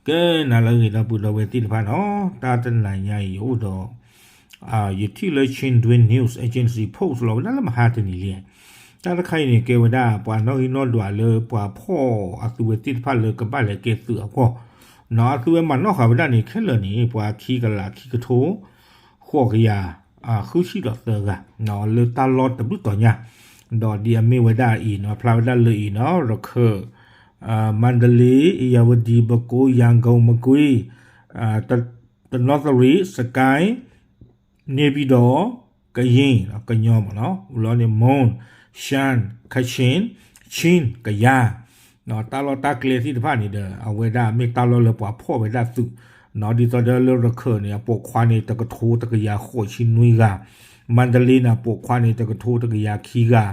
ကဲနၤလၢအဂ့ၤ ဒီပုၢ်ဒီဝဲၢ်သ့ၣ်တဖၣ်နီၤ, တၢ်တနၤညါအံၤယအိၣ်ဒီး ယထံၣ်လၢ Chin News Agency post လီၤဝဲဒၣ်လၢမဟါတနံၤလံ. တၢ်တခါအံၤန့ၣ် ကဲဝဲဒၣ်ပှၤနီၣ်ဂံၢ်နီၣ်ဒွးလၢပှၤဖီၣ်အသုဝဲသ့ၣ်တဖၣ်လၢကဘၣ်လဲၤကဲသုးအဂီၢ်, နီၤ အသုဝဲမၤနီၣ်ဃာ်ဝဲဒၣ်န့ၣ် ခဲလၢာ်န့ၣ် ပှၤခံကလးခံကထိ ဃိးကယၤ ဃုဆံဒီးသၢဂၤ လၢတၢ်လီၢ်တဘျုးတီၤညါ, ဒီးဒ်အမ့ၢ်ဝဲဒၣ်အံၤနီၤ ဖျါဝဲဒၣ်လၢအံၤနီၤ ရခၢၣ် မန္တလေး အ့ယၤဝတံ ပဲခူး ရန်ကုန် မကွေး တနီသရံး စစ်ကိုင်း နေပြည်တော် ကရင် ကညီမ့ၢ်နီၤ ဝံၤလီၤန့ၣ် မွန် ရှမ်း ကချင် ချင်း ကယား တၢ်လီၢ်တၢ်ကျဲသ့ၣ်တဖၣ်န့ၣ်ဒီး အဝဲဒၣ်မ့ၢ်တၢ်လီၢ်လၢပှၤဖီၣ်ဝဲဒၣ်သုး, ဒ်သိးဒီးလၢရခၢၣ်န့ၣ် အပိာ်ခွါန့ၣ် တကထိတကယၤဃိးဆံနွံဂၤ, မန္တလေးန့ၣ် အပိာ်ခွါန့ၣ် တကထိတကယၤခံဂၤ,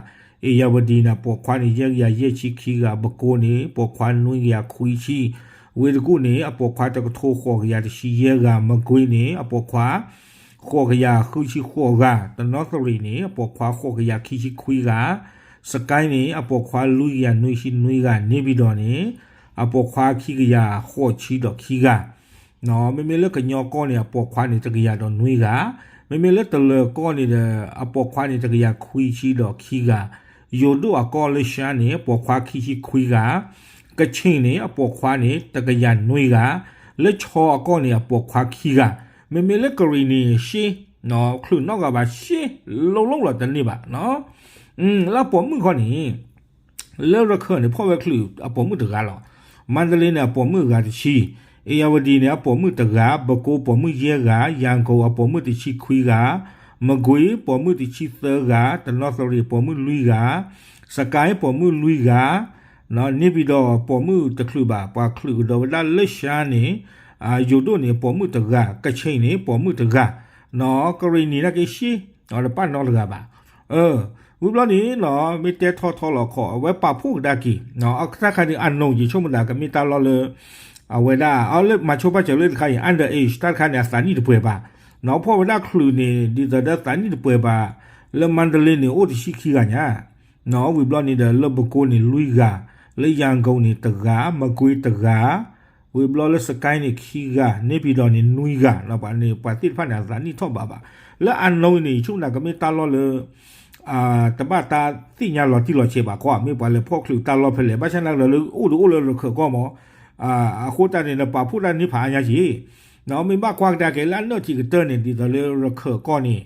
အ့ယၤဝတံန့ၣ် အပိာ်ခွါန့ၣ် ယဲၢ်ကယၤယဲၢ်ဆံခံဂၤ, ပဲခူးန့ၣ် ပိာ်ခွါနွံကယၤခွံဆံ, ဝ့ၢ်တကူၣ်န့ၣ် အပိာ်ခွါတကထိဃိးကယၤတဆံယဲၢ်ဂၤ, မကွေးန့ၣ် အပိာ်ခွါ ဃိးကယၤဃုဆံဃိးဂၤ, တနီသရံးန့ၣ် အပိာ်ခွါဃိးကယၤခံဆံခွံဂၤ, စစ်ကိုင်းန့ၣ် အပိာ်ခွါလွံၢ်ကယၤနွံဆံနွံဂၤ, နေပြည်တော်န့ၣ် အပိာ်ခွါခံကယၤဃိးဆံဒီးခံဂၤ, မ့မ့ၢ်လၢကညီကီၢ်န့ၣ် အပိာ်ခွါန့ၣ် တကယၤဒီးနွံဂၤ, မ့မ့ၢ်လၢတလၢၤကီၢ်န့ၣ်ဒီး အပိာ်ခွါန့ၣ် တကယၤခွံဆံဒီးခံဂၤ, ယိၤဒိၣ်အကီၢ်လၢရှမ်းန့ၣ် အပိာ်ခွါခံဆံခွံဂၤ, ကချင်န့ၣ် အပိာ်ခွါန့ၣ် တကယၤနွံဂၤ, လၢခၠီအကီၢ်န့ၣ် အပိာ်ခွါခံဂၤ, မ့မ့ၢ်လၢကရံၣ်နံၣ်ရှ့ ချုးနီတဂၤဘၣ်ရှ့ လိၤလိၤလီၤတန့ၢ်ဘၣ်, လၢအပိာ်မုၣ်ခီန့ၣ် လၢရခၢၣ်န့ၣ် ဖီၣ်ဝဲချုးအပိာ်မုၣ်တဂၤလီၤ. မန္တလေးန့ၣ် အပိာ်မုၣ်အဂၤတဆံ, အ့ယၤဝတံန့ၣ် အပိာ်မုၣ်တဂၤ, ပဲခူးပိာ်မုၣ်ယဲၢ်ဂၤ, ရန်ကုန်အပိာ်မုၣ်တဆံခွံဂၤ, မကွေးပိာ်မုၣ်တဆံသၢဂၤ, တနီသရံးပိာ်မုၣ်လွံၢ်ဂၤ, စစ်ကိုင်းပိာ်မုၣ်လွံၢ်ဂၤ, နေပြည်တော်ပိာ်မုၣ်တချုးဘၣ်, ပှၤချုးကဒီးဝဲဒၣ်လၢရှမ်းန့ၣ် ယိၤဒိၣ်န့ၣ် ပိာ်မုၣ်တဂၤ, ကချင်န့ၣ် ပိာ်မုၣ်တဂၤ, ကရံၣ်နံၣ်နာ်က့ရှ့ တပာ်နီတဂၤဘၣ်. ဝံၤဘျီန့ၣ်နီၤ မ့ၢ်တဲထီထီလီၤခီ အဝဲပာ်ဖှိၣ်ကဒါက့ၤ အတၢ်တခါန့ၣ် အနိၣ်ယဆိကမိၣ်သး ကမ့ၢ်တၢ်လီၢ်လၢ အဝဲဒၣ် အလၢမၤဆိပာ်စၢၤလၢတခါအံၤ underage တၢ်တခါန့ၣ် အသးနံၣ်တပှဲၤဘၣ်, ဖီၣ်ဝဲဒၣ်ချုးန့ၣ် ဒ်သိးဒီးသးနံၣ်တပှဲၤဘၣ်, လၢမန္တလေးန့ၣ် အိၣ်တဆံခံဂၤညါ ဝံၤဘျီန့ၣ်ဒီး လၢပဲခူးန့ၣ် လွံၢ်ဂၤ, လၢရန်ကုန်န့ၣ် တဂၤ, မကွေးတဂၤ, ဝံၤဘျီလၢစစ်ကိုင်းန့ၣ် ခံဂၤ, နေပြည်တော်န့ၣ် နွံဂၤ, ပှၤန့ၣ် ပှၤသ့ၣ်တဖၣ်န့ၣ် အသးနံၣ်ထီၣ်ဘးဘၣ်. လၢအနိၣ်အံၤန့ၣ် ယဆိကမိၣ်သး ကမ့ၢ်တၢ်လီၢ်လၢ တဘၣ်တၢ်သ့ၣ်ညါလီၤတံၢ်လီၤဆဲးဘၣ်ခီ, မ့ၢ်ပှၤလဲၤဖီၣ်ချုးတၢ်လီၢ်ဖဲလဲၣ်, ဘၣ်ဆၣ်သနာ်က့လၢအိၣ်ဒီးအိၣ်လၢရခၢၣ်ကီၢ်မး, အဃိသတးန့ၣ်ဒီး ပာ်ဖှိၣ်တၢ်န့ၢ်ဖးအါညါက့ၤ, မ့ၢ်ဘၣ်ကွၢ်ကဒါက့ၤလၢအနီၢ်ထံးကတၢၢ်န့ၣ် ဒ်သိးလၢရခၢၣ်ကီၢ်န့ၣ်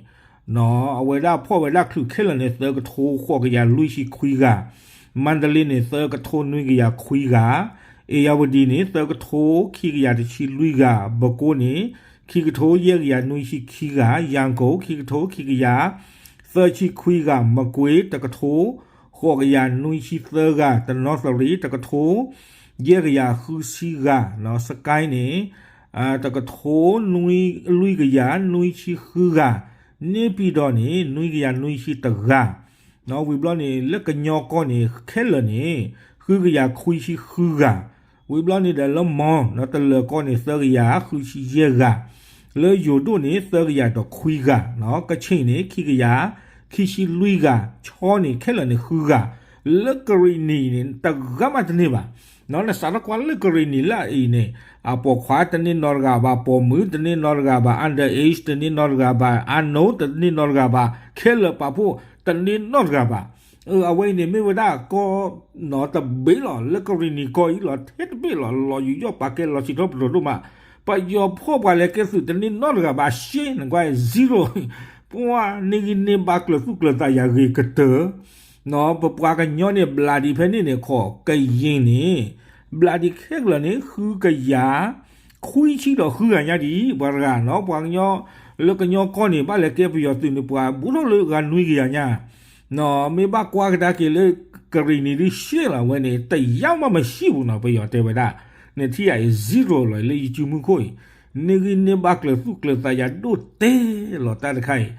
အဝဲဒၣ်ဖီၣ်ဝဲဒၣ်ချုးခဲလၢာ်န့ၣ် သၢကထိဃိးကယၤလွံၢ်ဆံခွံဂၤ, မန္တလေးန့ၣ် သၢကထိနွံကယၤခွံဂၤ, အ့ယၤဝတံန့ၣ် သၢကထိခံကယၤတဆံလွံၢ်ဂၤ, ပဲခူးန့ၣ် ခံကထိယဲၢ်ကယၤနွံဆံခံဂၤ, ရန်ကုန် ခံကထိခံကယၤသၢဆံခွံဂၤ, မကွေး တကထိ ဃိးကယၤနွံဆံသၢဂၤ, တနီသရံး တကထိ ယဲၢ်ကယၤဃုဆံဂၤ, စစ်ကိုင်းန့ၣ် တကထိ လွံၢ်ကယၤနွံဆံဃုဂၤ, နေပြည်တော်န့ၣ် နွံကယၤနွံဆံတဂၤ, ဝံၤဘျီန့ၣ် လၢကညီကီၢ်န့ၣ် ခဲလၢာ်န့ၣ် ဃုကယၤခွံဆံဃုဂၤ, ဝံၤဘျီန့ၣ်ဒီးလၢမွန် တလၢၤကီၢ်န့ၣ် သၢကယၤဃုဆံယဲၢ်ဂၤ, လၢယိၤဒိၣ်န့ၣ် သၢကယၤဒီးခွံဂၤ, ကချင်န့ၣ် ခံကယၤခံဆံလွံၢ်ဂၤ, ခၠီန့ၣ် ခဲလၢာ်န့ၣ်ဃုဂၤ, လၢကရံၣ်နံၣ်န့ၣ် တဂၤမးတန့ၢ်ဘၣ်. နစးထီၣ်ကွၢ်လၢကရံၣ်နံၣ်လၢအံၤန့ၣ် အပိာ်ခွါတန့ၢ်နီတဂၤဘၣ်, ပိာ်မုၣ်တန့ၢ်နီတဂၤဘၣ်, underage တန့ၢ်နီတဂၤဘၣ်, အနိၣ်တန့ၢ်နီတဂၤဘၣ်, ခဲလၢာ်ပာ်ဖှိၣ်တန့ၢ်နီတဂၤဘၣ်. အဝဲအံၤန့ၣ်မ့ၢ်ဝဲဒၣ်ကီၢ်နီတဘ့ၣ်လီၤ, လၢကရံၣ်နံၣ်ကီၢ်အံၤလီၤ, ထဲတဘ့ၣ်လီၤ, လီၤယူးယီၣ်ပာ်ကဲလီၤစံးထီၣ်ပတြၢၤဒိၣ်မး, ပယီၤဖီၣ်ပှၤလဲၤကဲသုးတန့ၢ်နီတဂၤဘၣ်ရှ့, နကွၢ် zero, ပှၤန့ၢ်ဂံၢ်န့ၢ်ဘါကျၢၤသူၣ်ကျၢၤသးယၤဂ့ၤကတၢၢ် ပပှၤကညီန့ၣ် ဘျးဒံးဖဲန့ၣ်န့ၣ်ခီ ကရင်န့ၣ် ဘျးဒံးခဲကလၢာ်န့ၣ် ဃုကယၤ ခွံဆံဒီးဃုဂၤညါဒံး ပှၤတဂၤနီၤ, ပှၤကညီ လၢကညီကီၢ်န့ၣ် ဘၣ်လဲၤကဲပယီၤသုးန့ၣ် ပှၤဘူးထီၣ်လၢဂၤနွံကယၤညါ, မ့ၢ်ဘၣ်ကွၢ်ကဒါက့ၤလၢ ကရံၣ်နံၣ်ဒ်ရှ့လီၤ အဝဲန့ၣ် တယောက်မှမရှိဘူးနီၤ ပယီၤတဲဝဲဒၣ်, နထံၣ်ယၤအံၤ zero လီၤ လၢယစုမုၢ်ခိၣ်အံၤ, န့ၢ်ဂံၢ်န့ၢ်ဘါကျၢၤသူၣ်ကျၢၤသးယၤဒိၣ်တဲလီၤတၢ်တခါအံၤ,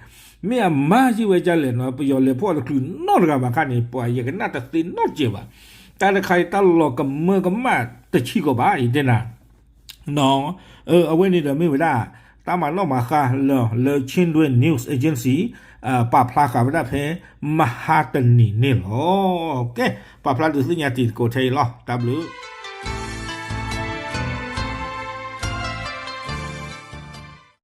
မ့ၢ်အမၤစ့ၢ်ဝဲဒ်လဲၣ်နီၤ, ပယီၤလဲၤဖီၣ်တချုးနီတဂၤဘၣ်ခါန့ၣ် ပှၤယကနၣ်တသ့နီတစဲးဘၣ်, တၢ်တခါအံၤ တၢ်လီၤကမၢကမၣ်တဆံးကီးဘၣ် ယတဲနၤ အဝဲန့ၣ်ဒီးမ့ၢ်ဝဲဒၣ် တၢ်မၤနီၣ်မၤဃါလၢ လၢ Chin News Agency ပာ်ဖျါဃာ်ဝဲဒၣ်ဖဲ မဟါတနံၤန့ၣ်လီၤ. ကဲ ပာ်ဖျါဒုးသ့ၣ်ညါတံၤသကိးထဲအံၤလီၤ. တၢ်ဘျုး